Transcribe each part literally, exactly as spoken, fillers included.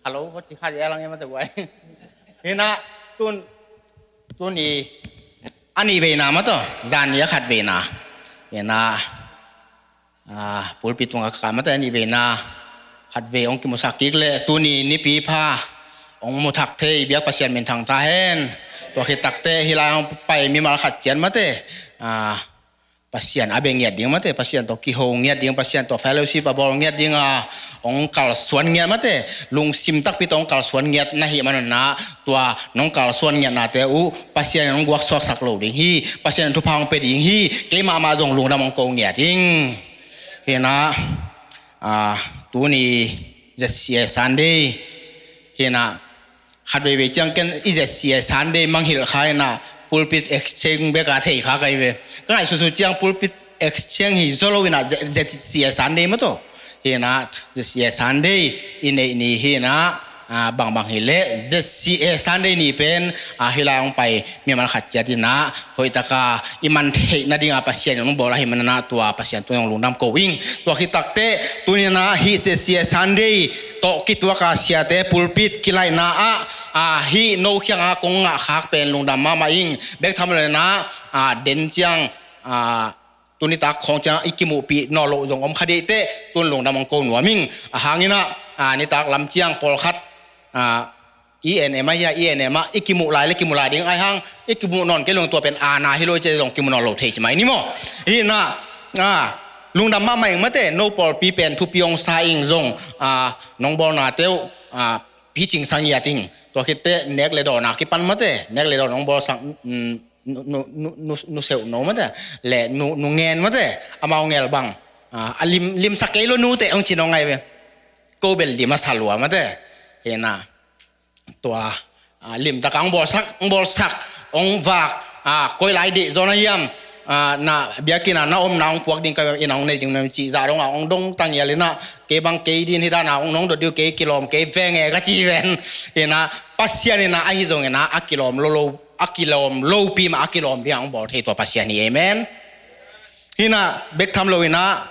Hello, ko ci kha ya lang ya mate guai. Hina, tun, tuni, ani veina mato, zan ya khat veina. Hina, ah, pulpit tunga ka mate ani veina. Khat ve ong kimusak kik le, tuni nipi pha, ong muthak thei, biak Pasian minthang ta hen. Tua khit takte, hilai ong pai mimal khat cian mate. Ah, Pasian a beng ngiat ding mate, Pasian to kiho ngiat ding, Pasian to fellowship a bol ngiat ding a, ong kalsuan ngiat mate, lungsim takpi to ong kalsuan ngiat na hi manana, tua nong kalsuan ngiat nate uh, Pasian ong guak suaksak lo ding hi, Pasian thupha ong pe ding hi, kei mahmah zong lungdam ong ko ngiat ding. Hina, ah, tuni Z C A Sunday, hina, khat veivei ciang ken i Z C A Sunday mangngilh kha ina pulpit exchange bek a thei kha kai ve. Ka ngaihsutsuh ciang pulpit exchange hi zaw lo ina Z-, Z C A Sunday mato. Hina Z C A Sunday i neih ni hina, ah, bangbang hi le Z C A Sunday ni pen, ah, hilai ong pai mimal khat ciat ina hoihtaka i man theih nadinga Pasian in ong bawl ahi manana tua Pasian tungah ong lungdam ko ing. Tua khit takte tunina hih Z C A Sunday tawh kituaka siate pulpit kilaihna ah, ah, hih no khianga kong ngah khak pen lungdam mahmah ing. Bek tham lena, ah, den ciang, ah, tunitak khong ciang i kimuhpih nawn loh zong om kha deihte tun lungdam ong ko nuam ing. A hangina, ah, nitak lam ciang pawlkhat, ah, E N M ah hia, E N M ah i kimuh lai le kimuh lai ding ai hang, i kimuh nawn kei lung tua pen ana hi lo ci zong kimuh nawn lo thei ci mai ni maw. Hina, ah, lungdam mahmah ing mate, no pawlpi pen thupi ong sa ing zong, ah, nong bawlna teuh, ah, picing sang ngiat ing. Tua khitte nek le dawna kipan mate, nek le dawn ong bawlsak, mm, nu, nu, nu, nu, nu seuh no mate, le nu, nu ngen mate, amau ngel bang, ah, a lim, limsak kei lo nute ong ci nong ngai ve. Ko bel lim a sa lua mate. Hina. Tua, ah, limtaka ong bawlsak, ong bawlsak, ong vak, ah, koi lai dih zaw na hiam, ah, na biakinn ah na omna ong puak ding ka ina ong nei ding na cih zah dong ah ong dong tang ial ina kei bang kei din hi dana ong nong dot diu kei kilawm kei veng e ka ci ven. Ina Pasian ina ahi zong ina a kilawm lo lo, a kilawm lopi mah a kilawm ding a ong bawl thei tua Pasian hi. Amen. Hina bek tham lo ina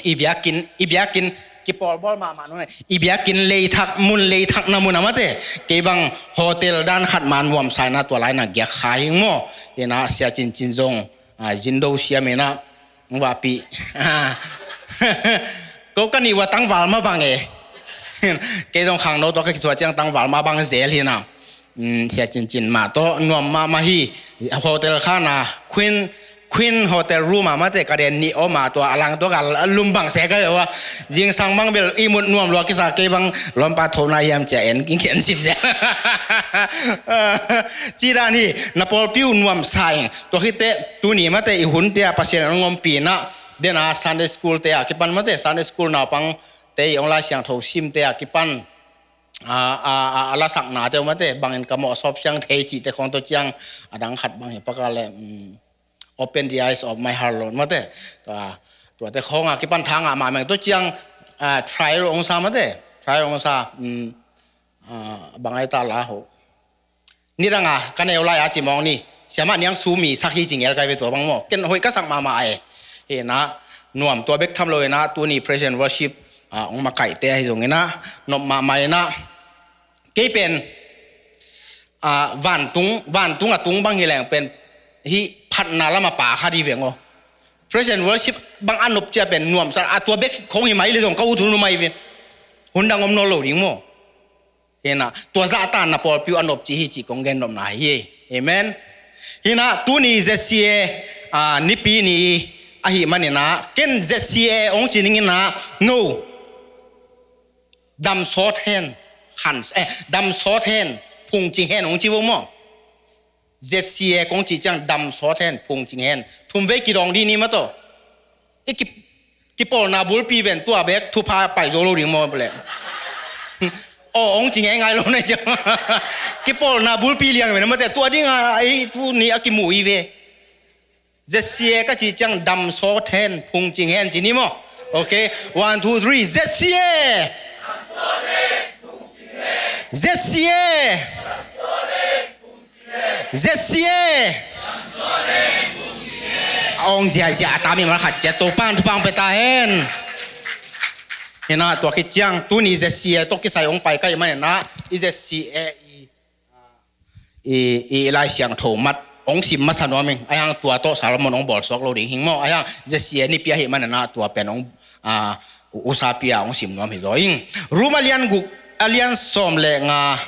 i biakinn, i biakinn kipawlbawl mahmah nung e. I biakinn leithak mun, leithak na mun a mate. Kei bang hotel dan khat man nuamsa ina tua lai na giak kha hing maw. Hina sia cincin zong, ah, zindo siam ina vahpih. Ko ka nih ua tangval mah bang e. Kei zong khangno tawh ka kituah ciang tangval mah bang zel hina. Mm, sia cincin mah tawh nuam mahmah hi. Hotel khana Queen, Queen Hotel room ah mate ka den nih om a tua a lang tua ka lum bang se ka hi ua. Zingsang bang bel i mut nuam lua kisa kei bang lawmpa thona hiam cia en king kian sim cia. Ci dan hi na pawlpi uh nuam sa ing. Tua khite tuni mate i hunte ah Pasian an ngompina dena Sunday school te ah kipan mate Sunday school naupang te i ong Lai Siangtho sim te ah kipan a, a, a, a lasakna teuh mate bangin ka mawh sawp siang thei cihte khong tawh ciang a dang khat bang hi paka le, mm, open the eyes of my heart Lord mate. Tua, tuate khong a kipan thang a mameng tawh ciang, ah, trial ong sa mate. Trial ong sa, mm, ah, bang ai ta la ho. Nidanga ka neu lai a cimawng ni siamah niang sumi sak hi cingel kai ve tua bang maw ken hoih ka sak mahmah e. Hina nuam tua bek tham lo ina tuni praise and worship, ah, ong makaihte ahi zong ina nop mahmah ina kei pen, ah, vantung, vantung a tung bang hi leng pen hi phatna lama pa kha di veng aw. Praise and worship bang a nop cia pen nuamsa a tua bek khong hi mai le zong ka ut hun uh mai ve. Hun dang om nawn lo ding maw. Hina tua zahtan na pawlpi uh a nop ci hi cih kong gen nopna hi. Amen. Hina tuni Z C A, ah, nipi ni ahi manina ken Z C A ong ci ningina no. Dam sawt hen, han, eh, dam sawt hen, phungcing hen ong ci vo maw. Z C A kong ci ciang dam sawt hen, phungcing hen. Thum vei kidawng di ni mah tawh. I ki, kipawlna bulpi ven tua bek thupha pai zo lo ding maw le. Aw, ong ci ngeingai lo na ciang. Kipawlna bulpi liang ven mate tua dinga ei tu ni a kimu i ve. Z C A ka ci ciang dam sawt hen, phungcing hen ci ni maw. Okay, one, two, three, Z C A. Z C A. Z C A. A ong ziahziah a tami malkhat ciat Topan thupha ong pia ta hen. Hi na, tua khit ciang tuni Z C A tawh kisai hong pai ka hih manin ah, i Z C A i, i, i Lai Siangtho mat hong sim masa nuam ing. Ahi hang tua tawh sermon hong bawl suak lo ding hi ing maw. Ahi hang Z C A nipi ahih manin ah tua pen hong, ah, usapi-a hong sim nuam hi zaw ing. Rom a lian guk, a lian sawm le nga,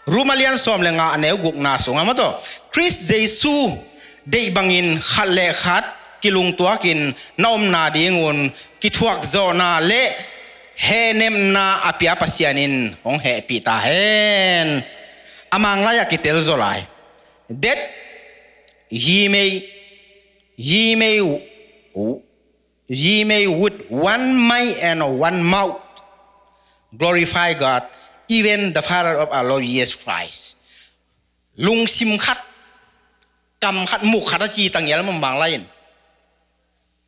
Rom a lian sawm le nga, a neu gukna sungah maw tawh, Khrist Jesu deih bangin khat le khat kilungtuakin na omna dingun kithuakzawhna le hehnepna a pia Pasian in hong hehpih ta hen. A Manglai-ah kitel zaw lai. That ye may, ye may, ye may with one mind and one mouth glorify God, even the Father of our Lord Jesus Christ. Lungsim khat, kam khat, muk khat a ci ta ngial maw Manglai in.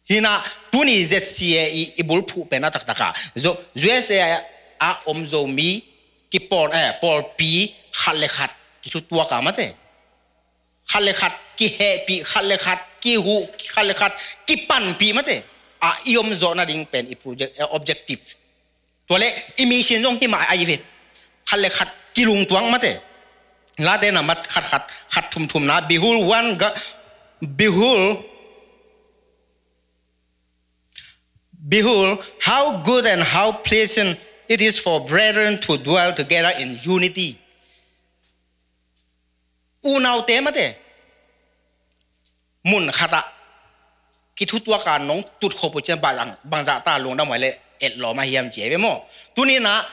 Hi na, tuni Z C A i, i bulphuh pen a taktak ah, Zo-, U S A a om Zomi kipawl, eh, pawlpi khat le khat kithutuak a mate. Khat le khat kihehpih, khat le khat kihuh, khat le khat kipanpih mate. A i om zawh nading pen i project, eh, objective. Tua leh i mission zong hi mah ahi ve. Khat le khat kilungtuak mate. Late na mat khat khat, khat thum thum na. Behold one God, behold, behold how good and how pleasant it is for brethren to dwell together in unity. Unaute mate, mun khatah kithutuak a nong tut khop uh ciang bang, bangzah ta lungdam huai le etlawm a hiam ci ahi ve maw. Tuni na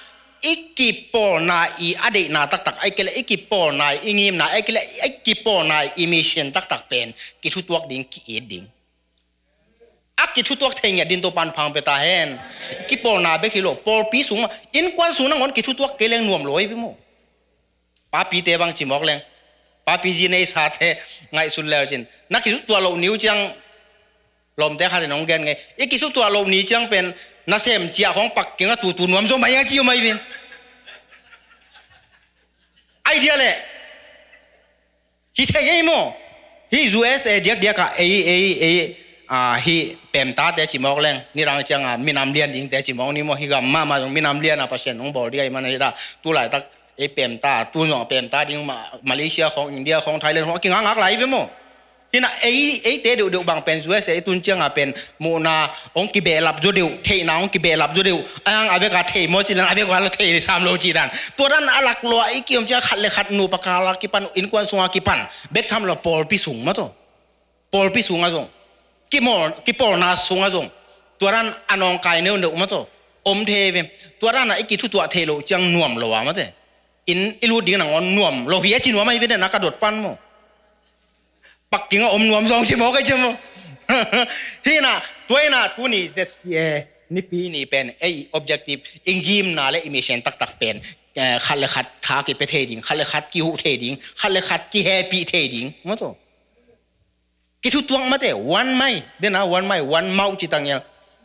i kipawlna i a deihna taktak, ahih kei leh i kipawlna i ngimna, ahih kei leh i kipawlna i mission taktak pen kithutuak ding, ki-it ding. A kithutuak thei ngiat din Topa'n pha hong pia ta hen. Kipawlna bek hi lo, pawlpi sung mah, innkuan sung nangawn kithutuak kei leng nuam lo ahi ve maw. Papite bang ci mawk leng, papi zi nei sate ngaihsun leu cin, na kithutuak loh ni uh ciang, lawmte khat in hong gen ngei, i kithutuak loh ni ciang pen nasem ciah khawng pak keng a tutu nuam zaw mai a ci uh mai vin. Idea leh hi thei ei maw. Hih U S A diakdiak ah ei, ei, ei, ah, hih pemtate ci mawk leng, nidang ciang ah minam lian dingte ci mawk ni maw. Hih gam mahmah zong minam lian ah Pasian hong bawl ding ahih manin hi dah, tu laitak ei pemta, tu zong pemta ding mah, Malaysia khawng, India khawng, Thailand khawng a kingakngak lai ve maw. Hi na ei, eite deuhdeuh bang pen U S A i tun ciang ah pen muhna hong kibehlap zaw deuh, theihna hong kibehlap zaw deuh. Ahi hang a vek a thei maw ci dan, a vek a thei sam lo ci dan. Tua dan a lak lua i kiom ciang khat le khat nupa kal a kipan, innkuan sung a kipan bek tham lo, pawlpi sung mah tawh, pawlpi sung ah zong, kimawl, kipawlna sung ah zong tua dan a nawngkai neuneu mah tawh om thei ve. Tua dan a i kithutuak thei loh ciang nuam lo a mate, inn i lut ding nangawn nuam lo hi a ci nuam ahi ve, na ka dot pan maw. Pakking a om nuam zong ci mawk a ci maw. Hi na, tua hi na, tuni Z C A nipi ni pen ei objective, i ngimna le i mission taktak pen, eh, khat le khat tha kipia thei ding, khat le khat kihuh thei ding, khat le khat kihehpih thei ding mah tawh. Kithutuak mate, one mind, den a one mind, one mouth ci ta ngial.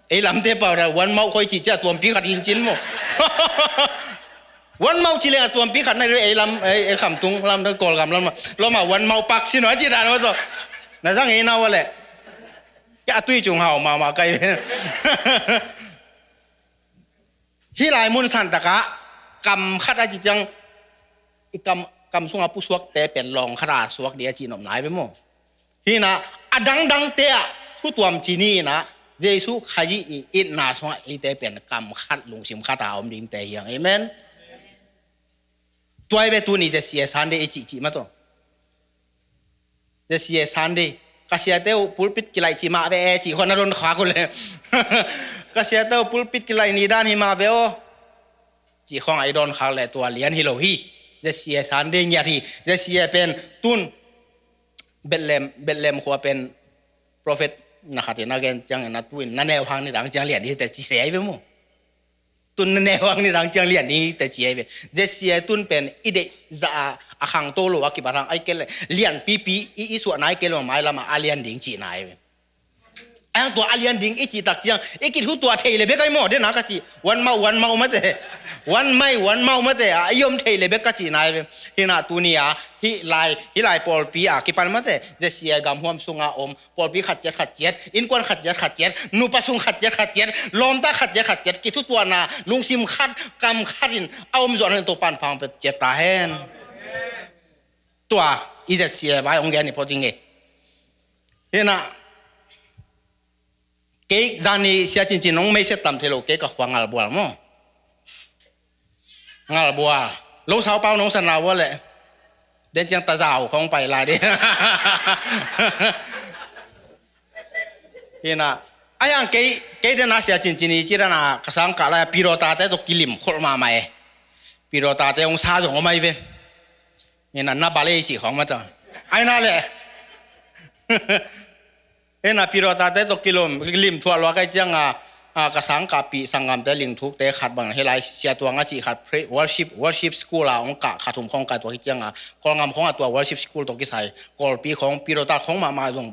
Ei lamte pau da, one mouth khoi ci cia tuampi khat in cin maw. One mouth ci leng a tuampi khat na ei lam, ei, ei Khamtung lam, Kawlgam lam, lam a one mouth pak ci no a ci dan maw tawh. Na zang ei na ua leh. Kia a tui cung hau mahmah kai. Hih lai mun santak ah kam khat a ci ciang i kam, kam sung a pusuakte pen lawng khat a suak ding a ci nopna ahi ve maw. Hi na, a dangdangte ah thu tuam ci ni na, Jesu Khazih i itna sungah eite pen kam khat, lungsim khat a om dingte hi hang. Amen. Tua hi ve tuni Z C A Sunday i cihcih mah tawh. Z C A Sunday. Ka siate uh pulpit kilaih ci mah ve e, cih khawng na don khak uh le. Ka siate uh pulpit kilaih ni dan hi mah ve aw, cih khawng a i don khak le tua lian hi lo hi. Z C A Sunday ngiat hi. Z C A pen tun Bethlehem, Bethlehem khua pen prophet na khat in a gen ciangin a tu in na neu hang nidang ciang lian hi te ci se ahi ve maw. Tun na neu hang nidang ciang lian ding hi te ci ahi ve. Z C A tun pen i deih zah a, a khangto lo a kibat hang, ahih kei leh lianpipi i, i suahna ahih kei leh mailam ah a lian ding cihna ahi ve. Ahi hang tua a lian ding i cih tak ciang i kithutuak thei le bek ahi maw, den a ka cih one mouth, one mouth mate. Wan mai, wan mau mate, a i om thei le bek ka cihna hi ve. Hi na tuni a, hi lai, hi lai pawlpi a kipan mate, Z C A gam huam sunga om, pawlpi khat ciat khat ciat, innkuan khat ciat khat ciat, nupa sung khat ciat khat ciat, lawmta khat ciat khat ciat, kithutuahna, lungsim khat, kam khat in a om zawh hen, Topan pang pet ciat ta hen. Tua, i Z C A vai hong gen i pawt ding e. Hi na, kei zani sia cincin nong meiset tam thei lo, kei ka khua Ngalbual maw. Ngalbual. Lo sau pau nong san lau le. Den ciang ta zau khong pai lai di. Hi na. A yang kei, kei den a sia cincin i ci dan a ka sang ka lai Pidawta te tawh kilim khol mahmah e. Pidawta te hong sa zong om ai ve. Hi na na balei ci khong mata. Ai na le. Hi na Pidawta te tawh kilom, lim thuah lua kai ciang a, a, ka sang ka pi sanggamte lingthukte khat bang hi lai Sia Tuang a cih khat pre-, worship, worship school a hong kah khat hum khong kai tua hi ciang a, Kawlgam khong a tua worship school tawh kisai, Kawlpi khong, Pidawta khong mahmah zong,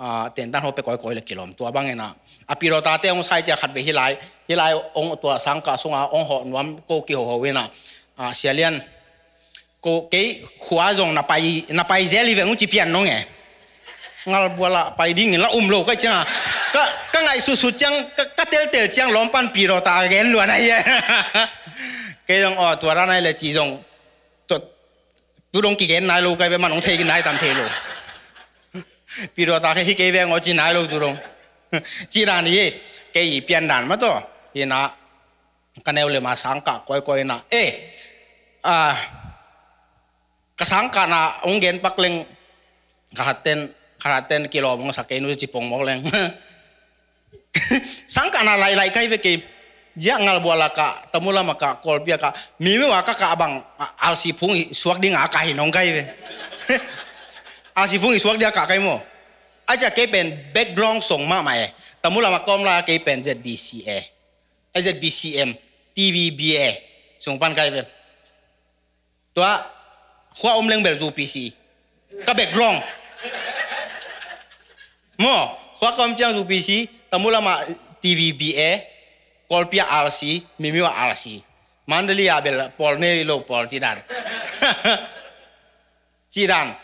a, tentan ho pe kawikawi le kilom tua bang hi na. A Pidawta te hong sai ciang khat ve hi lai, hi lai hong tua sang ka sung a hong hawh nuam ko kihoho hi na. A, Sia Lian, ko kei khua zong na pai, na pai zel hi veng uh ci pian nong e. Ngalbual ah pai dingin la um lo kai ciang a. Ka, ka ngaihsutsut ciang, ka, ka teltel ciang lawmpan Pidawta a gen luan ahi e. Kei zong aw tua dan ahi le ci zong. Tu, tu dong kigen nai lo kai ve man hong thei nai tam thei lo. Pidawta kei hi kei veng aw ci nai lo tu dong. Ci dan hi e, kei i pian dan mah tawh. Hi na, ka neu le ma sang ka kawikawi na. E, a, ka sang ka na hong gen pak leng, ka hatten, ka hatten kilawm hong sak kei nu ci pong mawk leng. Sang ka na lailai kai ve kei. Zia Ngalbual a ka, Tamu lam a ka, Kawlpi a ka, Mimiu a ka ka bang, a, R C Phung i suak ding a ka hi nong kai ve. R C Phung i suak ding a ka kai maw. A zia kei pen background song mahmah e. Tamu lam a ka om lai a kei pen Z B C A. A Z B C M, T V B A, sung pan kai ve. Tua, khua om leng bel U P C. Ka background. Maw, khua ka om ciang U P C, Tamu lam a T V B A, Kawlpi a R C, Mimiu a R C. Mandalay a bel pawl nei lo pawl ci dan. Ci dan.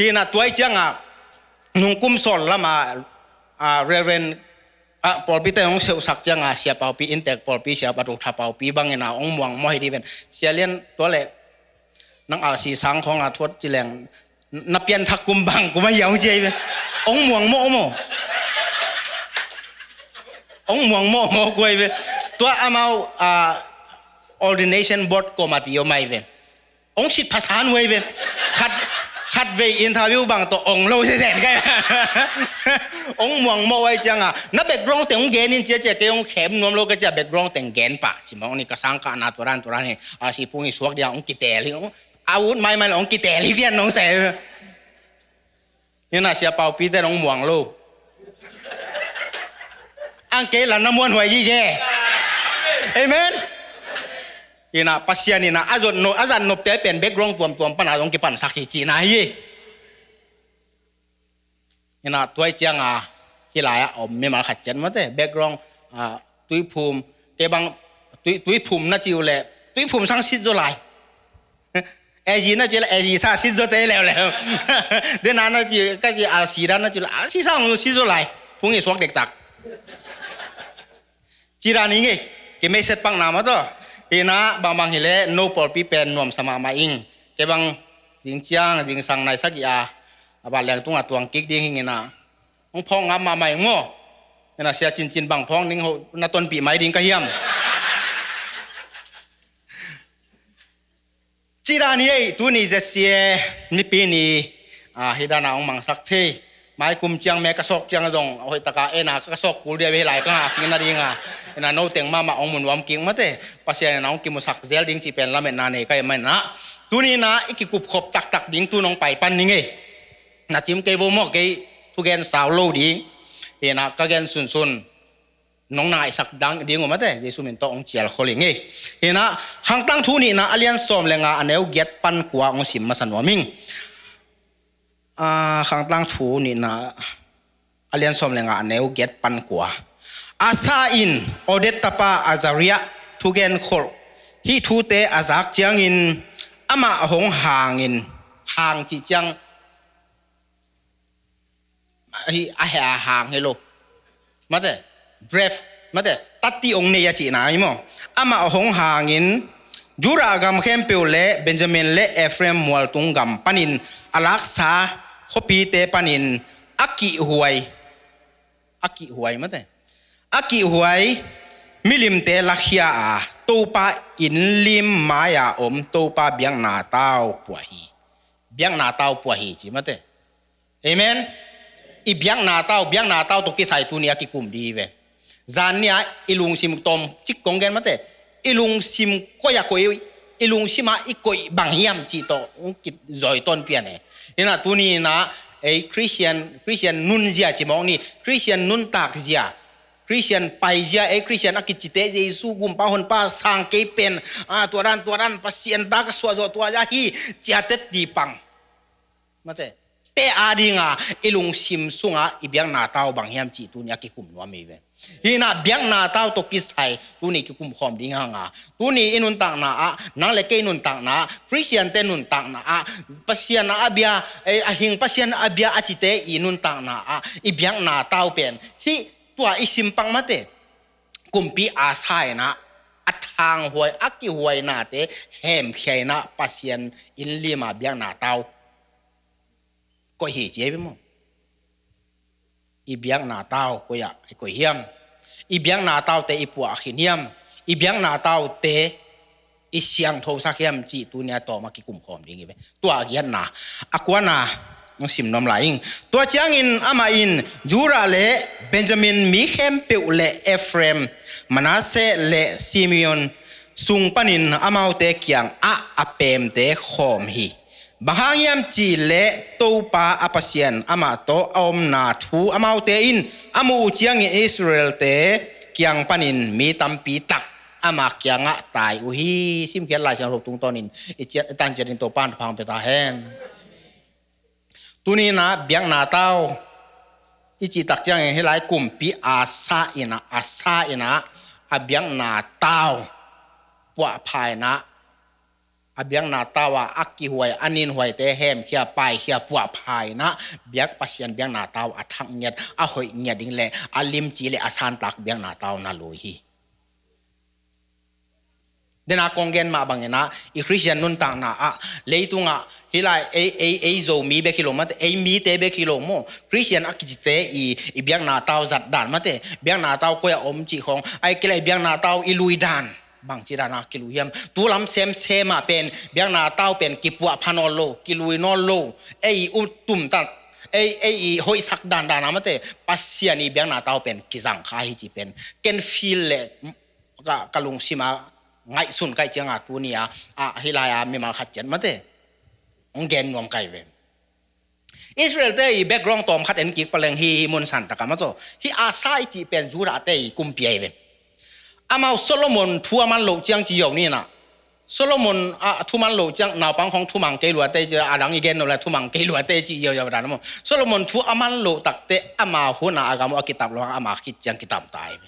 Hi na tua i ciang a, nung kum sawl lam a, a, Reverend, a, pawlpi te hong seuhsak ciang a, Sia Paupi inntek pawlpi, Sia Patuk Tha Paupi bang in a, hong muang maw hi di ven. Sia Lian tua le, nang R C sang khong a thuat ci leng, na pianthak kum bang kum a hiau ci ai ve. Hong muang maw maw. Hong muang maw maw kuai ve. Tua amau, a, ordination board committee om ai ve. Hong sit phasan huai ve. Khat, khat vei interview bang tawh hong lo sesen kai. Hong muang mawh huai ciang a. Na background teng hong gen in cia cia kei hong khem nuam lo ka cia background teng gen pah. Ci mawk ni ka sang ka na tua dan tua dan hi. A si phung hi suak dia hong kitel hi. Hong, a ut maimai lo hong kitel hi vian hong sai. Hi na Sia Paupi te hong muang lo. Ang kei la na muan huai hi ke. Amen. Hi na Pasian hi na a zat nop, a zat nopte pen background tuamtuam pan a zong kipansak hi cihna hi. Hi na tuai ciang a hi lai a om mimal khat cian mate background, a, Tuiphum, kei bang Tui, Tuiphum na ci uh le Tuiphum sang sit zaw lai. A G na ci uh le A G sa sit zaw te leuleu. Den a na ci, ka ci R C dan na ci uh le R C sa hong sit zaw lai. Phung hi suak dektak. Ci dan hi ngei. Kei meiset pakna mah tawh. Hi na bangbang hi le no pawlpi pen nuamsa mahmah ing. Kei bang zing ciang zingsang naisak hi a, a bat leng tung a tuang kik ding hi ngei na. Hong phawk ngam mahmah ing maw. Hi na Sia Cincin bang phawk ning ho na tonpih mai ding ka hiam. Ci dan hi ei, tuni Z C A mipi ni, a, hi dan a hong mangsak thei. Mai kum ciang me ka sawk ciang zong hoih taka en a ka sawk kul dia ve hi lai ka ngak kik na ding a. Hi na no teng mahmah hong mu nuam kik mate. Pasian in a hong kimusak zel ding cih pen lametna nei ka hi mah hi na. Tuni na i kikupkhop taktak ding tu nong pai pan ning ei. Na cim kei vo maw kei thugen sau lo ding. Hi na ka gen sunsun. Nong naihsak ding uh mate, Jesu min tawh hong cial khol ing ei. Hi na, Khangtlang Thu nihna a lian sawm le nga a neu giat pan kua hong sim masa nuam ing. A, Khangtlang Thu nihna a lian sawm le nga a neu giat pan kua. Asa in Oded tapa Azariah thugen kholh Hih thute a zak ciangin amah hong hangin, hang cih ciang, hih a heh a hang hi lo. Mate, breath, mate, tatti hong nei a cihna hi maw. Amah hong hangin Judah gam khempeuh le Benjamin le Ephraim mualtung gam panin a laksa khuapite panin a kihhuai, a kihhuai mate, a kihhuai milimte lakhia a, Topa inn lim mai-a om Topa biakna tau puah hi. Biakna tau puah hi ci mate. Amen. I biakna tau, biakna tau tawh kisai tuni a kikum ding hi ve. Zan ni-a i lungsim tawm cik kong gen mate, i lungsim koi-a koih, i lungsim-a i koih bang hiam cih tawh hong kizoi tawn pian e. Hi-in ah tuni-in ah ei Christian, Christian nunzia ci mawk ni, Christian nuntakzia, Christian paizia, ei Christian a kicite Jesu gumpa honpa sang kei pen, a, tua dan, tua dan, Pasian ta ka suah zawh tua zia hi, ciatet dih pang. Mate, te a dinga i lungsim sunga i biakna tau bang hiam cih tuni a kikum nuam hi ve. Hi-in ah biakna tau tawh kisai tuni kikum khawm ding hanga, tuni i nuntakna ah, nang le kei nuntakna ah, Christian te nuntakna ah, Pasian a bia, eh, a hing Pasian a bia a cite i nuntakna ah i biakna tau pen hih tua i simpang mate, kumpi Asa in ah a thanghuai, a kihhuai nate hemkhia in ah Pasian inn lima biakna tau koih hi ci hi ve maw. I biakna tau koi-ah i koih hiam? I biakna taute i puah khin hiam? I biakna taute i siangthosak hiam cih tuni a tawm a kikum khawm ding hi ve. Tua a giatna, a kuana hong sim nuam lai ing. Tua ciangin amah in Judah le Benjamin mi khempeuh le Ephraim, Manasseh le Simeon sung panin amaute kiangah a pemte khawm hi. Bang hang hiam cih leh Topa a Pasian amah tawh a omna thu amaute in a muh uh ciangin Israelte kiang panin mi tampi tak ama kiangah tai uh hi. Simkhiat Lai Siangtho tungtawnin i ciat, i tanciatin Topa in thupha hong pia ta hen. Tuni-in ah biakna tau i cih tak ciangin hih lai kumpi Asa in ah, Asa in ah a biakna tau puahpha in ah, a biakna tau a, a kihhuai, a ninhuaite hemkhia, paikhia, puahpha in ah, biak Pasian biakna tau a thak ngiat, a hoih ngiat ding le a limci le a santlak biakna tau na lui hi. Dena kong gen mah bangin ah, i Christian nuntakna ah, leitungah hih lai ei, ei, ei Zomi bek hi lo mate, ei mite bek hi lo maw, Christian a kicite i, i biakna tau zat dan mate, biakna tau koi-ah om cih khawng, ahih kei leh i biakna tau i lui dan bangci dan a kilui hiam? Tu lam semsem ah pen biakna tau pen kipuahpha nawn lo, kilui nawn lo, ei i ut tumtat, ei, ei i hoihsak dandan a mate, Pasian i biakna tau pen kizang kha hi cih pen ken feel le ka, ka lungsim a ngaihsun ka hih cianga tuni a, a, hih lai a mimal khat ciat mate hong gen nuam ka hi ve. Israelte i background tawm khat en kik paleng hi, hi mun san taka mate, hi Asa i cih pen Judahte i kumpi ahi ve. Amau Solomon thu a man loh ciang ci ziau ni-in ah, Solomon a thu man loh ciang naupang khawng thumang kei luate ci, a dang i gen lo le thumang kei luate ci ziauziau dan maw. Solomon thu a man loh takteh ama hun a a gam uh a kitap lo hang ama khit ciang kitam ta hi.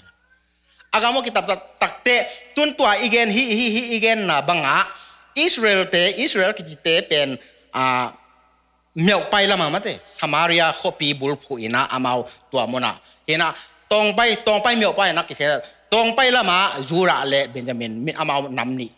A gam uh a kitap tak, takteh tun tua i gen hi, hi, hi i genna bangah Israelte, Israel kicite pen, a, meuhpai lama mate, Samaria khuapi bulphuh in ah amau tua munah. Hi-in ah tawngpai, tawngpai meuhpai in ah kikhen, tawngpai lama Judah le Benjamin mi amau nam nih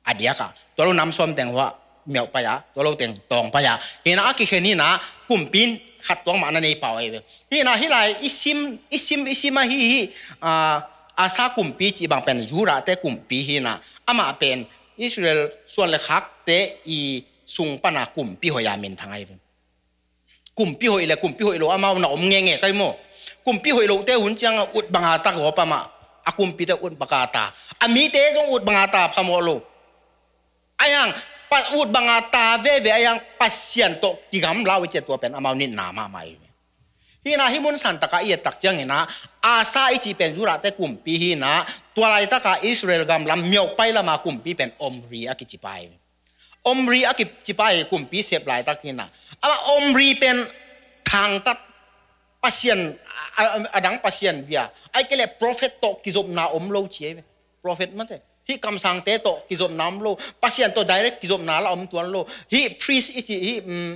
a diakah, tua lo nam sawm teng hua meuhpai-ah, tua lo teng tawngpai-ah. Hi-in ah a kikhen hi-in ah kumpi khat tuak mah na nei pah uh ahi ve. Hi-in ah hih lai i sim, i sim, i sim ahi hi, a, Asa kumpi cih bang pen Judahte kumpi hi-in ah amah pen Israel suan le khakte i sung pana kumpi hoih a minthang ahi ve. Kumpi hoih le kumpi hoih lo amau na om ngenge kai maw. Kumpi hoih lote hun ciang a ut banga ta gawp amah, a kumpite ut banga ta, a mite zong ut banga ta phamawh lo. Ahi hang, pa, ut banga ta veve ahi hang Pasian tawh kigamla uh i cih tua pen amau nitna mahmah hi. Hi-in ah hih mun san taka i et tak ciangin ah Asa i cih pen Judahte kumpi hi-in ah, tua laitaka Israel gam lam meuhpai lama kumpi pen Omri a kicipa hi. Omri a kicipa hi kumpi sep laitak hi-in ah. Amah Omri pen thangtat, Pasian, a, a, a dang pasian bia, ahih kei leh prophet tawh kizopna om lo ci ahi ve. Prophet mate. Hih kamsangte tawh kizopna om lo. Pasian tawh direct kizopna la om tuan lo. Hih priest i cih, hih, um,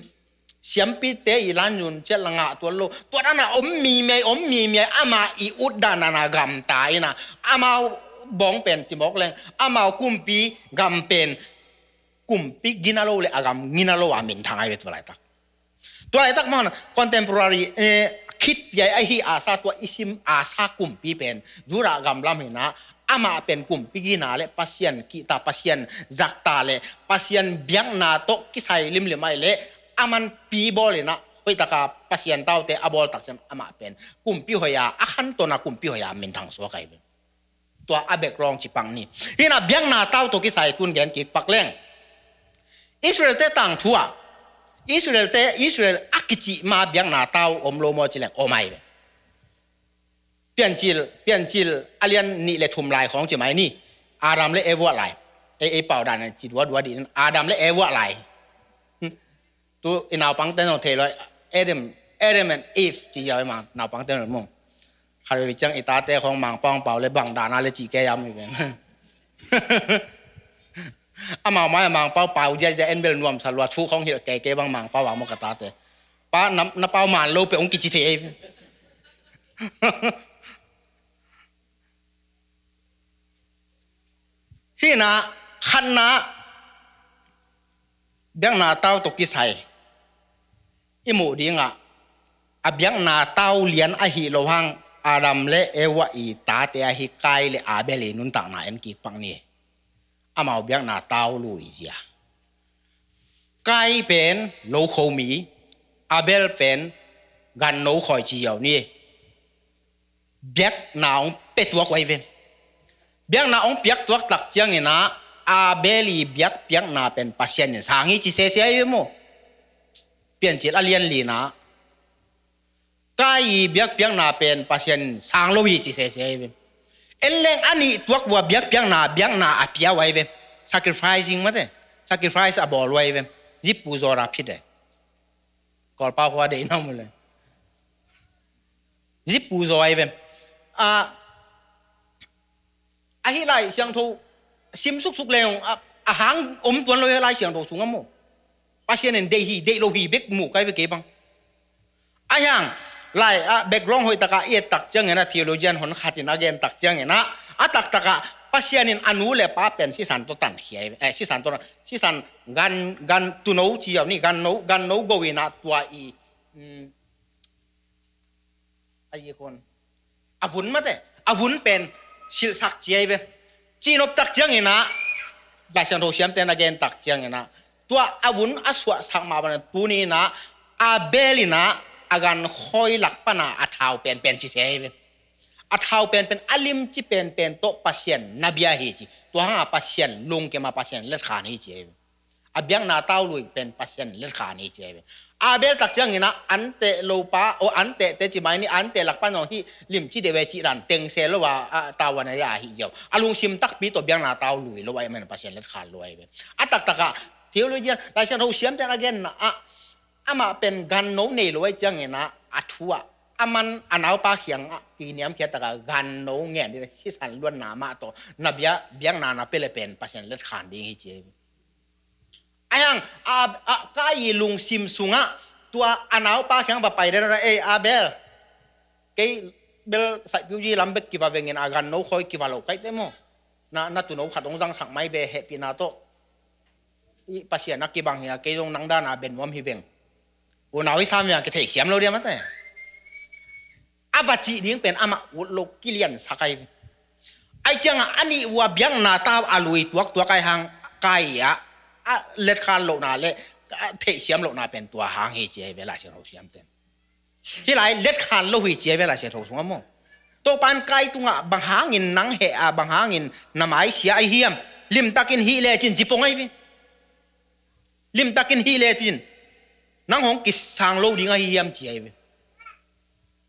siampite i lan yun ciat la ngah tuan lo. Tua dan a om mimiai, om mimiai, amah i utdan a na gamta in a, amau bawng pen cimawk leng, amau kumpi gam pen kumpi gina lo le a gam gina lo a minthang ai ve tua laitak. Tua laitak man contemporary, eh, khitpiai ahi Asa, tua i sim Asa kumpi pen Judah gam lam hi na, amah pen kumpi gina le Pasian kihta, Pasian zakta le Pasian biakna tawh kisai limlim ai le, aman pi bawl in a, hoihtaka Pasian taute a bawl tak ciang amah pen kumpi hoih a, a khantawn a kumpi hoih a minthang suak ai ve. Tua a background ci pak ni. Hi na, biakna tau tawh kisai tun gen kik pak leng, Israel-te tangthu ah, Israel-te, Israel a kicih ma biakna tau om lo maw ci leng om ai ve. Piancil, Piancil a lian nih le thum lai khawng ci mai ni. Adam le Eva lai. Ei, ei pau dan ci dua dua di, Adam le Eva lai. Tu i naupangte nong thei lo, Adam, Adam and Eve ci ziau i ma, naupangte nong mu. Khat vei ciang i tate khawng Mangpau, Mangpau le bang dana le ci kei am i ven. Amau mai a Mangpau pau ziazia en bel nuamsa lua, thu khawng hilh kei kei bang Mangpau a maw ka tate. Pa, na, na pau man lo pe ong kici thei ei. Hi na, khatna, biakna tau tawh kisai i muh dingah, a biakna tau lian ahi lo hang, Adam le Eva i tate ahi Kain le Abel i nuntakna en kik pak ni. Amau biakna tau lui zia. Kain pen lo kho mi, Abel pen ganno khawi ci ziau ni. Biakna ong pia tuak uh ai ve. Biakna ong piak tuak tak ciangin a, Abel i biakpiakna pen Pasian in sang hi ci sese ai ve maw. Piancil a lian li na, Kain i biakpiakna pen Pasian in sang lo hi ci sese ai ve. En leng a nih tuak uh a biakpiakna, biakna a pia uh ai ve. Sacrificing mate. Sacrifice a bawl uh ai ve. Zipu zaw ra phit e. Kawlpau khua deih na mu le. Zipu zaw ai ve. A, ahi Lai Siangtho sim suksuk leng a, a hang om tuan lo hi Lai Siangtho sungah maw. Pasian in deih hi, deih lo hi bek mu kai ve kei bang. Ahi hang, lai, a, background hoih taka i et tak ciangin a, theologian hon khatin a gen tak ciangin a, a taktakah Pasian in a nu le pa pen sisan tawh tankhia ai ve, eh, sisan tawh, sisan gan, gan tuno ci ziau ni, ganno, ganno go in a tua i, mm, a i khon. A vun mate, a vun pen silhsak ci ai ve. Ci nop tak ciangin a, Lai Siangtho siamte'n a gen tak ciangin a, tua a vun a suahsak mah bangin tuni in a, Abel in a, a gan khawi lak pan a a thau penpen ci se ai ve. A thau penpen, a limci penpen tawh Pasian na bia hi ci. Tua hang a Pasian lungkim a, Pasian letkhan hi ci ai ve. A biakna tau lui pen Pasian letkhan hi ci ai ve. Abel tak ciangin a, an teh lo pa, o, an teh te ci mai ni, an teh lak pan zong hih limci deuh e cih dan teng se lo a, a, tau a na ya hi ziau. A lungsim takpi tawh biakna tau lui lo ai man Pasian letkhan lo ai ve. A taktakah theologian, Lai Siangtho siamte'n a genna ah, amah pen ganno nei lo ai ciangin a, a thu ah, aman a naupa kiangah kiniamkhiat takah ganno ngen ding, sisan luanna mah tawh na bia, biakna na pia le pen Pasian letkhan ding hi ci ai ve. Ahi hang, a, a, Kain i lungsim sungah, tua a naupa kiang va pai den a, ei Abel, kei bel saihpiu zi lam bek kiva vengin a ganno khawi kiva lo kai te maw. Na, na tuuno khat hong zangsak mai ve hehpihna tawh. I Pasian a kibang hi a, kei zong nang dan a bia nuam hi veng. Unau i sam veng a kithei siam lo diam a te. A va cih ding pen amah ut lo kiliansak ai ve. Ai ciangah a nih uh a biakna tau a lui tuaktuak ai hang Kain ah, a letkhan lohna le, a theihsiam lohna pen tua hang hi ci ai ve Lai Siangtho siamte'n. Hih lai letkhan lo hi ci ai ve Lai Siangtho sungah maw. Topa'n Kain tungah bang hangin nang heh a, bang hangin na maisia ahi hiam. Limtakin hih lecin ci pong ai ve. Limtakin hih lecin nang hong kisang lo ding ahi hiam ci ai ve.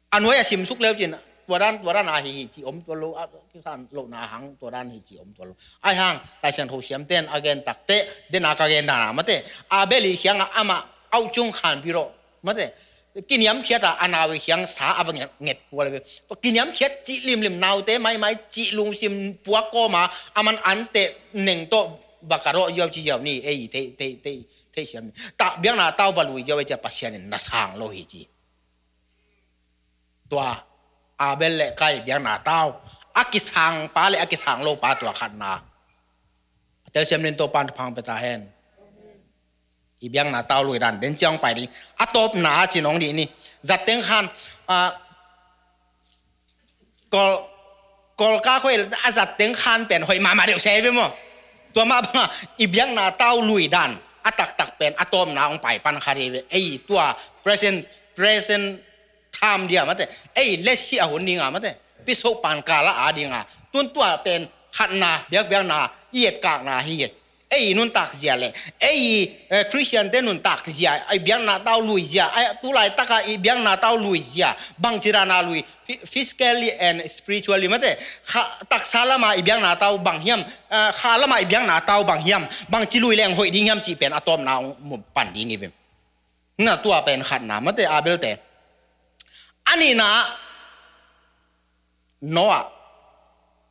A nuai a simsuk leu cin, tua dan, tua dan a hi hi ci om tua lo, a kisan lohna hang tua dan hi ci om tua lo. Ai hang, Lai Siangtho siamte'n a gen tak teh, den a ka gen dan a mate. Abel i kiangah amah aucung khan piro mate. Kiniamkhiat a, a nau i khiang sa a va nget, nget kua le ve. Kiniamkhiat cih limlim, naute maimai cih lungsim puak kawma, a man ante neng tawh va ka rawh ziau ci ziau ni, ei, thei, thei, thei, thei siam ni. Ta biakna tau va lui ziau ei cia Pasian in na sang lo hi ci. Tua Abel le Kain biakna tau, a kisang pa le a kisang lo pa tua khatna. A telsiam nin Topa'n thupha pia ta hen. I biakna tau lui dan den ciang pai ding. A tawpna a ci nong dih ni. Zatteng khan, ah, Kawl, Kawlka khoi a zatteng khan pen hoih mahmah deuh se ve maw. Tua mah banga i biakna tau lui dan a taktak pen a tawpna hong pai pan kha dih ve. Ei tua present, present time dia mate. Ei lesi a hun dinga mate. Piso pan kala a dinga. Tun tua pen khatna, biakbiakna, i etkakna hi e. Ei nuntak zia le ei, eh, Christian te nuntak zia, ei biakna tau lui zia, ei tu laitaka i biakna tau lui zia, bangci dana lui, phy-, physically and spiritually mate, kha, taksa lama i biakna tau bang hiam, eh, kha lama i biakna tau bang hiam, bangci lui leng hoih ding hiam cih pen a tawpna hong mu pan ding hi ve. Na tua pen khatna mate, Abel te. A nihna, Noah.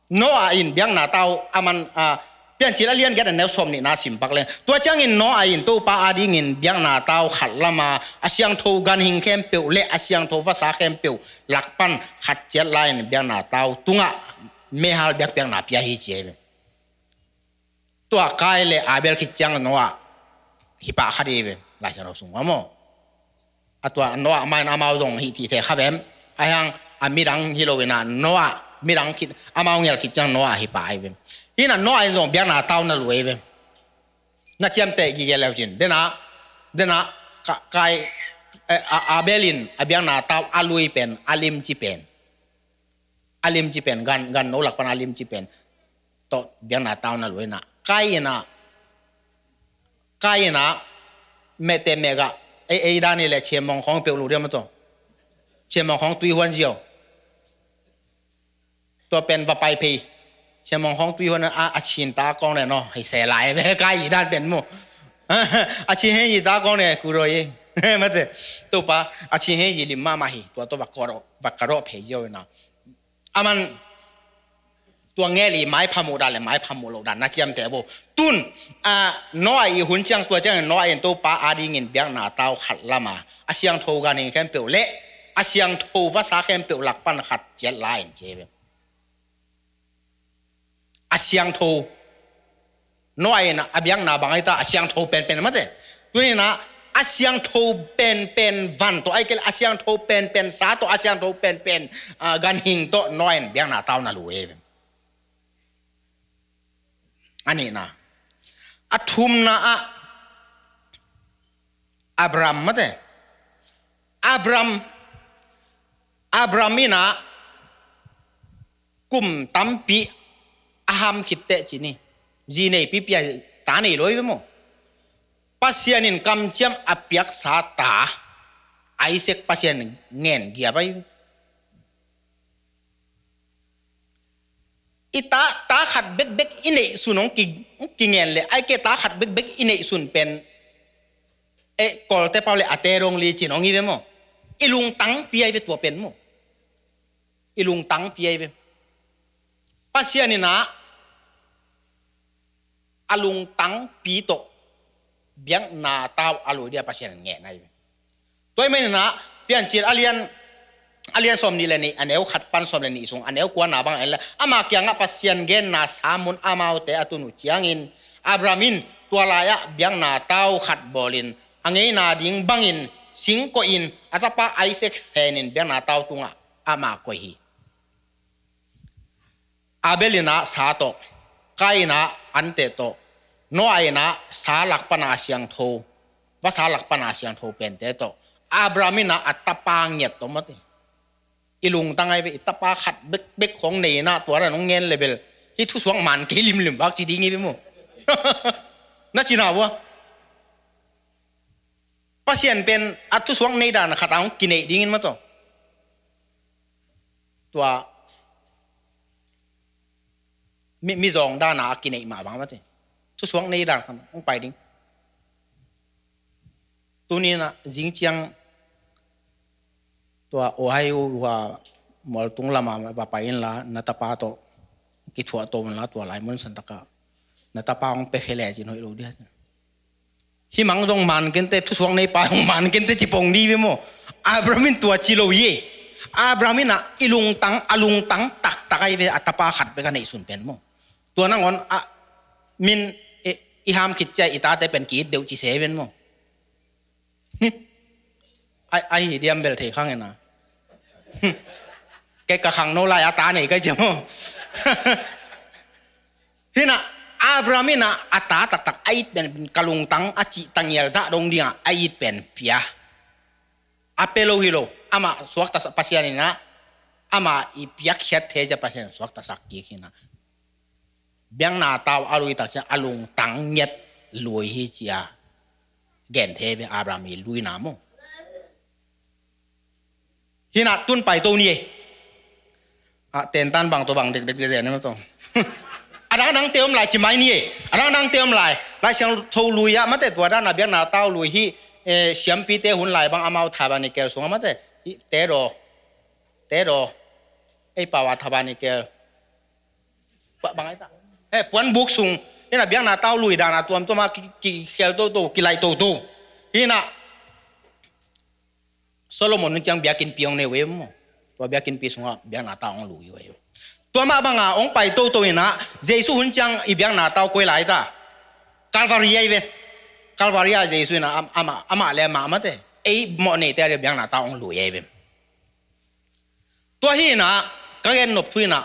Noah in biakna tau a man, a, Piancil a lian giat a neu sawm nihna sim pak le. Tua ciangin Noah in Topa adingin biakna tau khat lama, a siangtho ganhing khempeuh le a siangtho vasa khempeuh lak pan khat ciat lai-in biakna tau tungah meihal biakpiakna pia hi ci hi ve. Tua Kain le Abel khit ciang Noah hi pah kha dih ve, Lai Siangtho sung ah maw. A tua Noah mah in amau zong hih cih thei kha vem. A hiang a midang hi lo in a Noah midang khit, amau ngel khit ciang Noah hi pah ahi vem. Hi na Noah in zong biakna tau na lui vem. Na ciamteh gige leu cin. Dena, dena Ka-, Kain, eh, a-, Abel in a biakna tau a lui pen, a limci pen. A limci pen, gan, gan no lak pan a limci pen. Tawh biakna tau na lui na. Kain a, Kain a, mehte mehgah, ei, ei dan i le ciamong khawng peuh lu diam a tawh. Ciamong khawng tui huan ziau. Tua pen va pai phei. Ciamong khawng tui huan a, a cin ta kawng ne no. Hei se lai ve Kain i dan pen mu. A cin hei i ta kawng ne ku roi. Mate. Topa, a cin hei i lim mahmah hi. Tua tawh va ka rawh, va ka rawh phei ziau na. A man tua ngel i maipha muh dan le maipha muh loh dan na ciamteh vo. Tun, a, Noah i hun ciang tua ciangin Noah in Topa adingin biakna tau khat lama, a siangtho ganhing khempeuh le a siangtho vasa khempeuh lak pan khat ciat lai-in ci ve. A siangtho Noah in a biakna bang ahi ta, a siangtho penpen mate. Tuni in a, a siangtho penpen van tawh, ahih kei leh a siangtho penpen sa tawh, a siangtho penpen, ah, ganhing tawh Noah in biakna tau na lui hi. A nihna. A thumna ah Abram mate. Abram, Abram in a kum tampi a ham khit teh ci ni. Zi nei pipi a, ta nei lo hi ve maw. Pasian in kamciam a piaksa ta Isaac Pasian in ngen giap ahi ve. I ta, ta khat bekbek i neihsun hong ki, hong kingen le, ahih kei leh ta khat bekbek i neihsun pen, eh, kolte pau le a te dong li cin hong hi ve maw. I lungtangpi ahi ve tua pen maw. I lungtangpi ahi ve. Pasian in a, a lungtangpi tawh biakna tau a lui dia Pasian in ngen ahi ve. Tua ahih manin a, Piancil a lian, a lian sawm nih le nih, a neu khat pan sawm le nih sung, a neu kuana bang en le, ama kiangah Pasian genna sam un amaute a tun uh ciangin, Abram in tua lai-ah biakna tau khat bawlin, a ngeina ding bangin singkoihin, a tapa Isaac henin biakna tau tungah ama koih hi. Abel in a sa tawh, Kain in a ante tawh, Noah in a sa lak pan a siangtho, vasa lak pan a siangtho pente tawh, Abram in a a tapa ngiat tawh mate. I lungtang ahi ve, i tapa khat bekbek khawng nei in a tua dan hong ngen le bel, hih thusuak man kei limlim bak ci ding hi ve maw. Na ci na vua. Pasian pen a thusuak nei dan khat a hong kineih dingin maw tawh. Tua mi, mizawng dana a kineih mah bang mate. Thusuak nei dan khat hong pai ding. Tuni in a zing ciang Tua Ohio hua mualtung lama va pai inla, na tapa tawh kithuah to inla, tua lai mun santakah na tapa hong pia khe le cin hoih lo dia. Hih mang zong man kente, thusuak neipa hong man kente ci pong ni ve maw. Abraham in tua ci lo hi. Abraham in ah i lungtang, a lungtang taktak ahi ve, a tapa khat bek a neihsun pen maw. Tua nangawn a min i, i ham khit ciah i tate pen ki-it deuh ci se ven maw. Ai, ai hi diam bel thei khang ena. Kei ka khang no lai a ta nei kai ciang maw. Hinah Abraham inah a ta taktak a it pen ka lungtang a cih tangial zah dong dingah a it pen pia. A pe lo hi lo. Amah suaktasak Pasian inah amah i piakkhiat thei ciah Pasian suaktasak kik hinah. Biakna tau a lui tak ciah a lungtang ngiat lui hi cia gen thei ve Abraham i luina maw. Hinah tun pai to ni e. A tentan bang to bang dekdek zezia ne maw to. A dang dang te om lai ci mai ni e. A dang dang te om lai. Lai Siangtho lui ah mate tua dan a biakna tau lui hi. Siampite hun lai bang amau tabernacle sungah mate. Te daw. Te daw. Ei pau a tabernacle. Bang ai ta. He puan buk sung. Hinah biakna tau lui dan a tuamtuam a ki, ki, kikhel toto, kilaih toto. Hinah Solomon in ciang biakinnpi hong nei uh ei maw. Tua biakinnpi sungah biakna tau hong lui uh ei. Tua mah banga hong pai toto inah Jesu hun ciang i biakna tau koi lai ta. Calvary ai ve. Calvary ah Jesu inah amah, amah le amah mate. Ei mawh neite a biakna tau hong lui ai ve. Tua hinah ka gen nop thu inah